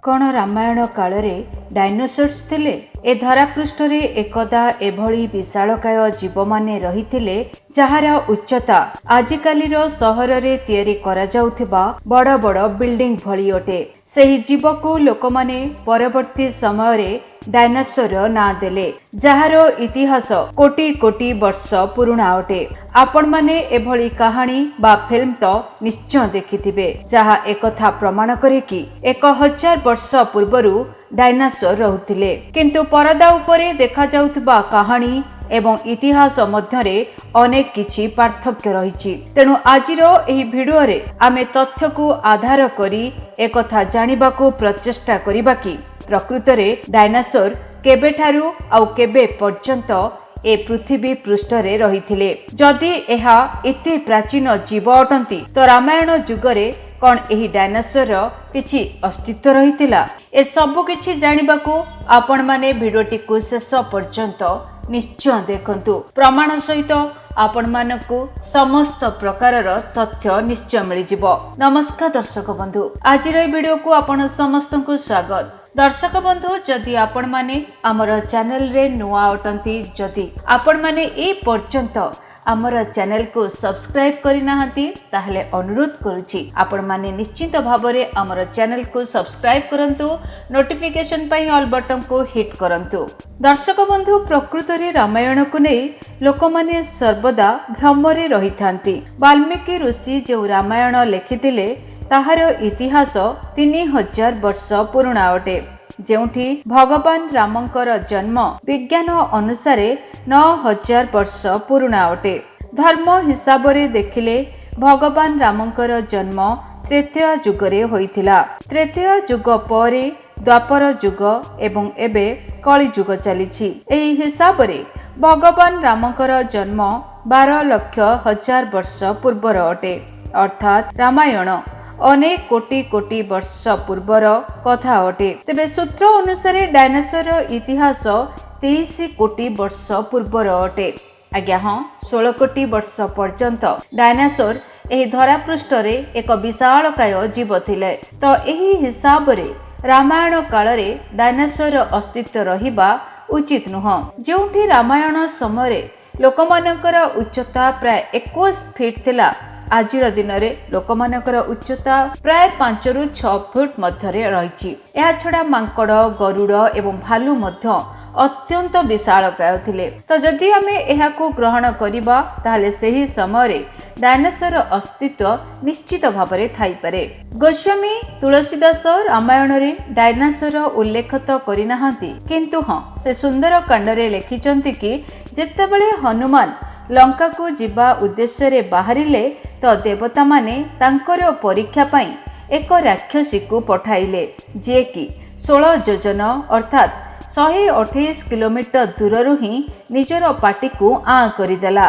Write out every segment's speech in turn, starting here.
କ'ଣ ରାମାୟଣ କାଳରେ ଡାଇନୋସର୍ସ ଥିଲେ? ଏ ଧରାପୃଷ୍ଠରେ ଏକଦା ଏଭଳି ବିଶାଳକାୟ ଜୀବମାନେ ରହିଥିଲେ, ଯାହାର ଉଚ୍ଚତା ଆଜିକାଲିର ସହରରେ ତିଆରି କରାଯାଉଥିବା ବଡ଼ ବଡ଼ ବିଲ୍ଡିଂ ଭଳି ଅଟେ। ସେହି ଜୀବକୁ ଲୋକମାନେ ପରବର୍ତ୍ତୀ ସମୟରେ ଡାଇନୋସରର ନାଁ ଦେଲେ, ଯାହାର ଇତିହାସ କୋଟି କୋଟି ବର୍ଷ ପୁରୁଣା ଅଟେ। ଆପଣମାନେ ଏଭଳି କାହାଣୀ ବା ଫିଲ୍ମ ତ ନିଶ୍ଚୟ ଦେଖିଥିବେ, ଯାହା ଏକଥା ପ୍ରମାଣ କରେ କି 1000 ବର୍ଷ ପୂର୍ବରୁ ଡାଇନାସୋର ରହୁଥିଲେ। କିନ୍ତୁ ପରଦା ଉପରେ ଦେଖାଯାଉଥିବା କାହାଣୀ ଏବଂ ଇତିହାସ ମଧ୍ୟରେ ଅନେକ କିଛି ପାର୍ଥକ୍ୟ ରହିଛି। ତେଣୁ ଆଜିର ଏହି ଭିଡିଓରେ ଆମେ ତଥ୍ୟକୁ ଆଧାର କରି ଏକଥା ଜାଣିବାକୁ ପ୍ରଚେଷ୍ଟା କରିବା କି ପ୍ରକୃତରେ ଡାଇନାସୋର କେବେଠାରୁ ଆଉ କେବେ ପର୍ଯ୍ୟନ୍ତ ଏ ପୃଥିବୀ ପୃଷ୍ଠରେ ରହିଥିଲେ। ଯଦି ଏହା ଏତେ ପ୍ରାଚୀନ ଜୀବ ଅଟନ୍ତି, ତ ରାମାୟଣ ଯୁଗରେ କ'ଣ ଏହି ଡାଇନାସୋରର କିଛି ଅସ୍ତିତ୍ୱ ରହିଥିଲା? ଏସବୁ କିଛି ଜାଣିବାକୁ ଆପଣମାନେ ଭିଡିଓଟିକୁ ଶେଷ ପର୍ଯ୍ୟନ୍ତ ନିଶ୍ଚୟ ଦେଖନ୍ତୁ। ପ୍ରମାଣ ସହିତ ଆପଣମାନଙ୍କୁ ସମସ୍ତ ପ୍ରକାରର ତଥ୍ୟ ନିଶ୍ଚୟ ମିଳିଯିବ। ନମସ୍କାର ଦର୍ଶକ ବନ୍ଧୁ, ଆଜିର ଏହି ଭିଡିଓକୁ ଆପଣ ସମସ୍ତଙ୍କୁ ସ୍ୱାଗତ। ଦର୍ଶକ ବନ୍ଧୁ, ଯଦି ଆପଣମାନେ ଆମର ଚ୍ୟାନେଲରେ ନୂଆ ଅଟନ୍ତି, ଯଦି ଆପଣମାନେ ଏ ପର୍ଯ୍ୟନ୍ତ ଆମର ଚ୍ୟାନେଲକୁ ସବସ୍କ୍ରାଇବ୍ କରିନାହାନ୍ତି, ତାହେଲେ ଅନୁରୋଧ କରୁଛି, ଆପଣମାନେ ନିଶ୍ଚିତ ଭାବରେ ଆମର ଚ୍ୟାନେଲକୁ ସବସ୍କ୍ରାଇବ୍ କରନ୍ତୁ, ନୋଟିଫିକେସନ୍ ପାଇଁ ଅଲ୍ ବଟନକୁ ହିଟ୍ କରନ୍ତୁ। ଦର୍ଶକ ବନ୍ଧୁ, ପ୍ରକୃତରେ ରାମାୟଣକୁ ନେଇ ଲୋକମାନେ ସର୍ବଦା ଭ୍ରମରେ ରହିଥାନ୍ତି। ବାଲ୍ମୀକି ଋଷି ଯେଉଁ ରାମାୟଣ ଲେଖିଥିଲେ, ତାହାର ଇତିହାସ 3000 ବର୍ଷ ପୁରୁଣା ଅଟେ, ଯେଉଁଠି ଭଗବାନ ରାମଙ୍କର ଜନ୍ମ ବିଜ୍ଞାନ ଅନୁସାରେ 9000 ବର୍ଷ ପୁରୁଣା ଅଟେ। ଧର୍ମ ହିସାବରେ ଦେଖିଲେ ଭଗବାନ ରାମଙ୍କର ଜନ୍ମ ତ୍ରେତୟା ଯୁଗରେ ହୋଇଥିଲା। ତ୍ରେତୟା ଯୁଗ ପରେ ଦ୍ୱାପର ଯୁଗ ଏବଂ ଏବେ କଳିଯୁଗ ଚାଲିଛି। ଏହି ହିସାବରେ ଭଗବାନ ରାମଙ୍କର ଜନ୍ମ 12 ଲକ୍ଷ ହଜାର ବର୍ଷ ପୂର୍ବର ଅଟେ। ଅର୍ଥାତ୍ ରାମାୟଣ ଅନେକ କୋଟି କୋଟି ବର୍ଷ ପୂର୍ବର କଥା ଅଟେ। ତେବେ ସୂତ୍ର ଅନୁସାରେ ଡାଇନାସୋରର ଇତିହାସ 23 କୋଟି ବର୍ଷ ପୂର୍ବର ଅଟେ। ଆଜ୍ଞା ହଁ, 16 କୋଟି ବର୍ଷ ପର୍ଯ୍ୟନ୍ତ ଡାଇନାସୋର ଏହି ଧରାପୃଷ୍ଠରେ ଏକ ବିଶାଳକାୟ ଜୀବ ଥିଲେ। ତ ଏହି ହିସାବରେ ରାମାୟଣ କାଳରେ ଡାଇନାସୋରର ଅସ୍ତିତ୍ୱ ରହିବା ଉଚିତ ନୁହଁ, ଯେଉଁଠି ରାମାୟଣ ସମୟରେ ଲୋକମାନଙ୍କର ଉଚ୍ଚତା ପ୍ରାୟ 21 ଫିଟ ଥିଲା। ଆଜିର ଦିନରେ ଲୋକମାନଙ୍କର ଉଚ୍ଚତା ପ୍ରାୟ 5ରୁ 6 ଫୁଟ ମଧ୍ୟରେ ରହିଛି। ଏହାଛଡ଼ା ମାଙ୍କଡ଼, ଗରୁଡ଼ ଏବଂ ଭାଲୁ ମଧ୍ୟ ଅତ୍ୟନ୍ତ ବିଶାଳକାୟ ଥିଲେ। ତ ଯଦି ଆମେ ଏହାକୁ ଗ୍ରହଣ କରିବା, ତାହେଲେ ସେହି ସମୟରେ ଡାଇନାସୋର ଅସ୍ତିତ୍ୱ ନିଶ୍ଚିତ ଭାବରେ ଥାଇପାରେ। ଗୋସ୍ୱାମୀ ତୁଳସୀଦାସ ରାମାୟଣରେ ଡାଇନାସୋର ଉଲ୍ଲେଖ ତ କରିନାହାନ୍ତି, କିନ୍ତୁ ହଁ, ସେ ସୁନ୍ଦରକାଣ୍ଡରେ ଲେଖିଛନ୍ତି କି ଯେତେବେଳେ ହନୁମାନ ଲଙ୍କାକୁ ଯିବା ଉଦ୍ଦେଶ୍ୟରେ ବାହାରିଲେ, ତ ଦେବତାମାନେ ତାଙ୍କର ପରୀକ୍ଷା ପାଇଁ ଏକ ରାକ୍ଷସୀକୁ ପଠାଇଲେ, ଯିଏକି 16 ଯୋଜନ ଅର୍ଥାତ୍ 128 କିଲୋମିଟର ଦୂରରୁ ହିଁ ନିଜର ପାଟିକୁ ଆଁ କରିଦେଲା,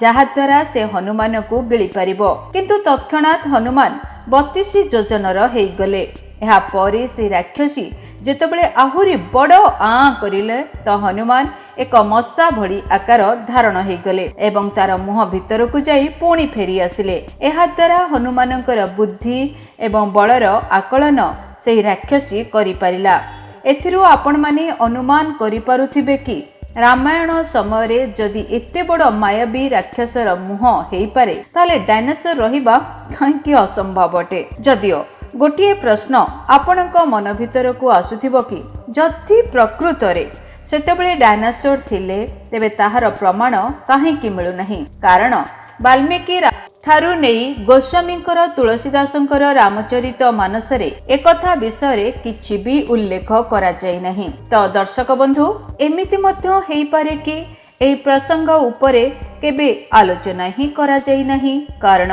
ଯାହାଦ୍ୱାରା ସେ ହନୁମାନଙ୍କୁ ଗିଳିପାରିବ। କିନ୍ତୁ ତତ୍କ୍ଷଣାତ୍ ହନୁମାନ 32 ଯୋଜନର ହେଇଗଲେ। ଏହାପରେ ସେ ରାକ୍ଷସୀ ଯେତେବେଳେ ଆହୁରି ବଡ଼ ଆଁ କରିଲେ, ତ ହନୁମାନ ଏକ ମଶା ଭଳି ଆକାର ଧାରଣ ହେଇଗଲେ ଏବଂ ତାର ମୁହଁ ଭିତରକୁ ଯାଇ ପୁଣି ଫେରି ଆସିଲେ। ଏହାଦ୍ୱାରା ହନୁମାନଙ୍କର ବୁଦ୍ଧି ଏବଂ ବଳର ଆକଳନ ସେହି ରାକ୍ଷସୀ କରିପାରିଲା। ଏଥିରୁ ଆପଣମାନେ ଅନୁମାନ କରିପାରୁଥିବେ କି ରାମାୟଣ ସମୟରେ ଯଦି ଏତେ ବଡ଼ ମାୟାବୀ ରାକ୍ଷସର ମୁହଁ ହେଇପାରେ, ତାହେଲେ ଡାଇନାସୋର ରହିବା କାହିଁକି ଅସମ୍ଭବ ଅଟେ? ଯଦିଓ ଗୋଟିଏ ପ୍ରଶ୍ନ ଆପଣଙ୍କ ମନ ଭିତରକୁ ଆସୁଥିବ କି ଯଦି ପ୍ରକୃତରେ ସେତେବେଳେ ଡାଇନାସୋର ଥିଲେ, ତେବେ ତାହାର ପ୍ରମାଣ କାହିଁକି ମିଳୁନାହିଁ? କାରଣ ବାଲ୍ମୀକି ଠାରୁ ନେଇ ଗୋସ୍ୱାମୀଙ୍କର ତୁଳସୀଦାସଙ୍କର ରାମଚରିତ ମାନସରେ ଏକଥା ବିଷୟରେ କିଛି ବି ଉଲ୍ଲେଖ କରାଯାଇ ନାହିଁ। ତ ଦର୍ଶକ ବନ୍ଧୁ, ଏମିତି ମଧ୍ୟ ହେଇପାରେ କି ଏହି ପ୍ରସଙ୍ଗ ଉପରେ କେବେ ଆଲୋଚନା ହିଁ କରାଯାଇ ନାହିଁ, କାରଣ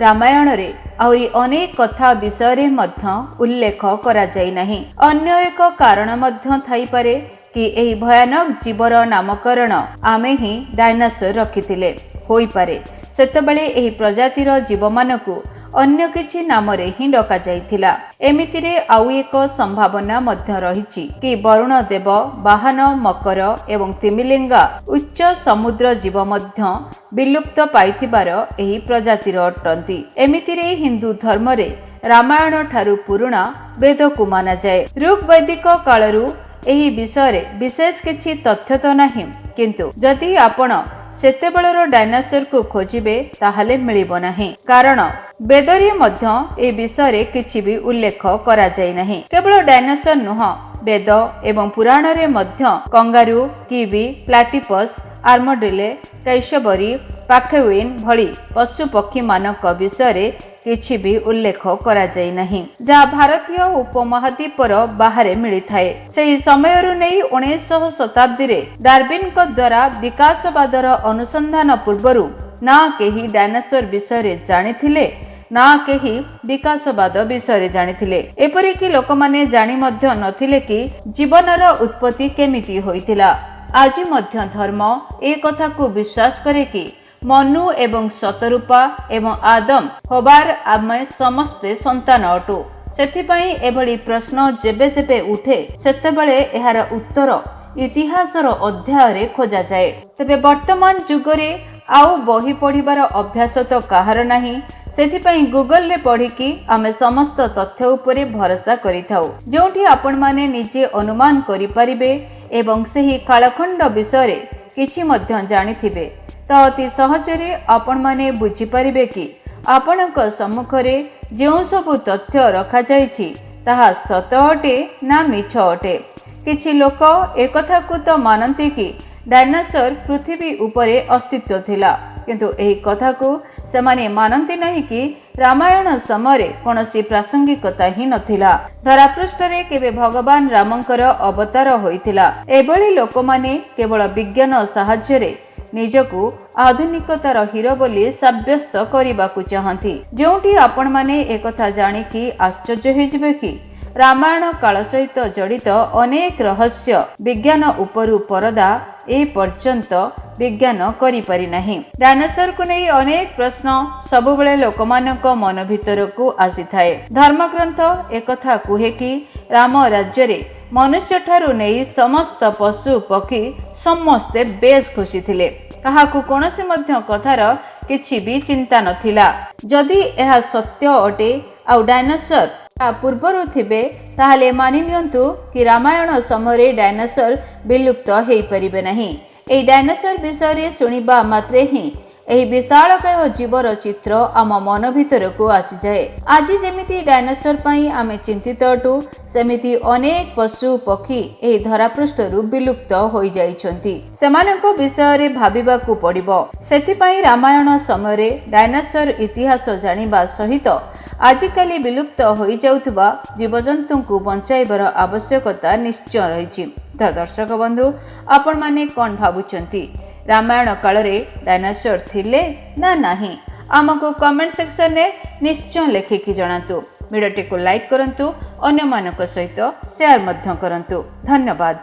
ରାମାୟଣରେ ଆହୁରି ଅନେକ କଥା ବିଷୟରେ ମଧ୍ୟ ଉଲ୍ଲେଖ କରାଯାଇ ନାହିଁ। ଅନ୍ୟ ଏକ କାରଣ ମଧ୍ୟ ଥାଇପାରେ କି ଏହି ଭୟାନକ ଜୀବର ନାମକରଣ ଆମେ ହିଁ ଡାଇନାସୋର ରଖିଥିଲେ। ହୋଇପାରେ ସେତେବେଳେ ଏହି ପ୍ରଜାତିର ଜୀବମାନଙ୍କୁ ଅନ୍ୟ କିଛି ନାମରେ ହିଁ ଡକାଯାଇଥିଲା। ଏମିତିରେ ଆଉ ଏକ ସମ୍ଭାବନା ମଧ୍ୟ ରହିଛି କି ବରୁଣ ଦେବ ବାହନ ମକର ଏବଂ ତିମିଲିଙ୍ଗା ଉଚ୍ଚ ସମୁଦ୍ର ଜୀବ ମଧ୍ୟ ବିଲୁପ୍ତ ପାଇଥିବାର ଏହି ପ୍ରଜାତିର ଅଟନ୍ତି। ଏମିତିରେ ହିନ୍ଦୁ ଧର୍ମରେ ରାମାୟଣ ଠାରୁ ପୁରୁଣା ବେଦକୁ ମାନାଯାଏ। ଋଗ୍ବୈଦିକ କାଳରୁ ଏହି ବିଷୟରେ ବିଶେଷ କିଛି ତଥ୍ୟ ତ ନାହିଁ, କିନ୍ତୁ ଯଦି ଆପଣ ସେତେବେଳର ଡାଇନାସୋରକୁ ଖୋଜିବେ ତାହେଲେ ମିଳିବ ନାହିଁ, କାରଣ ବେଦରେ ମଧ୍ୟ ଏ ବିଷୟରେ କିଛି ବି ଉଲ୍ଲେଖ କରାଯାଇ ନାହିଁ। କେବଳ ଡାଇନାସୋର ନୁହଁ, ବେଦ ଏବଂ ପୁରାଣରେ ମଧ୍ୟ କଙ୍ଗାରୁ, କିୱି, ପ୍ଲାଟିପସ୍, ଆର୍ମଡିଲେ, କୈଶବରୀ, ପାଖେୱିନ୍ ଭଳି ପଶୁପକ୍ଷୀମାନଙ୍କ ବିଷୟରେ କିଛି ବି ଉଲ୍ଲେଖ କରାଯାଇ ନାହିଁ, ଯାହା ଭାରତୀୟ ଉପମହାଦ୍ୱୀପର ବାହାରେ ମିଳିଥାଏ। ସେହି ସମୟରୁ ନେଇ 19ଶହ ଶତାବ୍ଦୀରେ ଡାର୍ବିନଙ୍କ ଦ୍ୱାରା ବିକାଶବାଦର ଅନୁସନ୍ଧାନ ପୂର୍ବରୁ ନା କେହି ଡାଇନାସୋର ବିଷୟରେ ଜାଣିଥିଲେ, ନା କେହି ବିକାଶବାଦ ବିଷୟରେ ଜାଣିଥିଲେ। ଏପରିକି ଲୋକମାନେ ଜାଣି ମଧ୍ୟ ନଥିଲେ କି ଜୀବନର ଉତ୍ପତ୍ତି କେମିତି ହୋଇଥିଲା। ଆଜି ମଧ୍ୟ ଧର୍ମ ଏ କଥାକୁ ବିଶ୍ୱାସ କରେ କି ମନୁ ଏବଂ ଶତରୂପା ଏବଂ ଆଦମ ହବାର ଆମେ ସମସ୍ତେ ସନ୍ତାନ ଅଟୁ। ସେଥିପାଇଁ ଏଭଳି ପ୍ରଶ୍ନ ଯେବେ ଯେବେ ଉଠେ, ସେତେବେଳେ ଏହାର ଉତ୍ତର ଇତିହାସର ଅଧ୍ୟାୟରେ ଖୋଜାଯାଏ। ତେବେ ବର୍ତ୍ତମାନ ଯୁଗରେ ଆଉ ବହି ପଢ଼ିବାର ଅଭ୍ୟାସ ତ କାହାର ନାହିଁ। ସେଥିପାଇଁ ଗୁଗଲରେ ପଢ଼ିକି ଆମେ ସମସ୍ତ ତଥ୍ୟ ଉପରେ ଭରସା କରିଥାଉ, ଯେଉଁଠି ଆପଣମାନେ ନିଜେ ଅନୁମାନ କରିପାରିବେ ଏବଂ ସେହି କାଳଖଣ୍ଡ ବିଷୟରେ କିଛି ମଧ୍ୟ ଜାଣିଥିବେ ତ ଅତି ସହଜରେ ଆପଣମାନେ ବୁଝିପାରିବେ କି ଆପଣଙ୍କ ସମ୍ମୁଖରେ ଯେଉଁ ସବୁ ତଥ୍ୟ ରଖାଯାଇଛି ତାହା ସତ ଅଟେ ନା ମିଛ ଅଟେ। କିଛି ଲୋକ ଏକଥାକୁ ତ ମାନନ୍ତି କି ଡାଇନାସୋର ପୃଥିବୀ ଉପରେ ଅସ୍ତିତ୍ୱ ଥିଲା, କିନ୍ତୁ ଏହି କଥାକୁ ସେମାନେ ମାନନ୍ତି ନାହିଁ କି ରାମାୟଣ ସମୟରେ କୌଣସି ପ୍ରାସଙ୍ଗିକତା ହିଁ ନଥିଲା, ଧରାପୃଷ୍ଠରେ କେବେ ଭଗବାନ ରାମଙ୍କର ଅବତାର ହୋଇଥିଲା। ଏଭଳି ଲୋକମାନେ କେବଳ ବିଜ୍ଞାନ ସାହାଯ୍ୟରେ ନିଜକୁ ଆଧୁନିକତାର ହିରୋ ବୋଲି ସାବ୍ୟସ୍ତ କରିବାକୁ ଚାହାନ୍ତି। ଯେଉଁଠି ଆପଣମାନେ ଏକଥା ଜାଣିକି ଆଶ୍ଚର୍ଯ୍ୟ ହେଇଯିବେ କି ରାମାୟଣ କାଳ ସହିତ ଜଡ଼ିତ ଅନେକ ରହସ୍ୟ ବିଜ୍ଞାନ ଉପରୁ ପରଦା ଏ ପର୍ଯ୍ୟନ୍ତ ବିଜ୍ଞାନ କରିପାରି ନାହିଁ। ଡାଇନାସୋରକୁ ନେଇ ଅନେକ ପ୍ରଶ୍ନ ସବୁବେଳେ ଲୋକମାନଙ୍କ ମନ ଭିତରକୁ ଆସିଥାଏ। ଧର୍ମଗ୍ରନ୍ଥ ଏକଥା କୁହେ କି ରାମ ରାଜ୍ୟରେ ମନୁଷ୍ୟଠାରୁ ନେଇ ସମସ୍ତ ପଶୁ ପକ୍ଷୀ ସମସ୍ତେ ବେଶ ଖୁସି ଥିଲେ। କାହାକୁ କୌଣସି ମଧ୍ୟ କଥାର କିଛି ବି ଚିନ୍ତା ନଥିଲା। ଯଦି ଏହା ସତ୍ୟ ଅଟେ ଆଉ ଡାଇନାସୋର ତା ପୂର୍ବରୁ ଥିବେ, ତାହେଲେ ମାନି ନିଅନ୍ତୁ କି ରାମାୟଣ ସମୟରେ ଡାଇନାସୋର ବିଲୁପ୍ତ ହେଇପାରିବେ ନାହିଁ। ଏହି ଡାଇନାସୋର ବିଷୟରେ ଶୁଣିବା ମାତ୍ରେ ହିଁ ଏହି ବିଶାଳକାୟ ଜୀବର ଚିତ୍ର ଆମ ମନ ଭିତରକୁ ଆସିଯାଏ। ଆଜି ଯେମିତି ଡାଇନାସୋର ପାଇଁ ଆମେ ଚିନ୍ତିତ ଅଟୁ, ସେମିତି ଅନେକ ପଶୁ ପକ୍ଷୀ ଏହି ଧରାପୃଷ୍ଠରୁ ବିଲୁପ୍ତ ହୋଇଯାଇଛନ୍ତି। ସେମାନଙ୍କ ବିଷୟରେ ଭାବିବାକୁ ପଡ଼ିବ। ସେଥିପାଇଁ ରାମାୟଣ ସମୟରେ ଡାଇନାସୋର ଇତିହାସ ଜାଣିବା ସହିତ ଆଜିକାଲି ବିଲୁପ୍ତ ହୋଇଯାଉଥିବା ଜୀବଜନ୍ତୁଙ୍କୁ ବଞ୍ଚାଇବାର ଆବଶ୍ୟକତା ନିଶ୍ଚୟ ରହିଛି। ତ ଦର୍ଶକ ବନ୍ଧୁ, ଆପଣମାନେ କ'ଣ ଭାବୁଛନ୍ତି? ରାମାୟଣ କାଳରେ ଡାଇନାସୋର ଥିଲେ ନା ନାହିଁ? ଆମକୁ କମେଣ୍ଟ ସେକ୍ସନରେ ନିଶ୍ଚୟ ଲେଖିକି ଜଣାନ୍ତୁ। ଭିଡ଼ିଓଟିକୁ ଲାଇକ୍ କରନ୍ତୁ, ଅନ୍ୟମାନଙ୍କ ସହିତ ସେୟାର ମଧ୍ୟ କରନ୍ତୁ। ଧନ୍ୟବାଦ।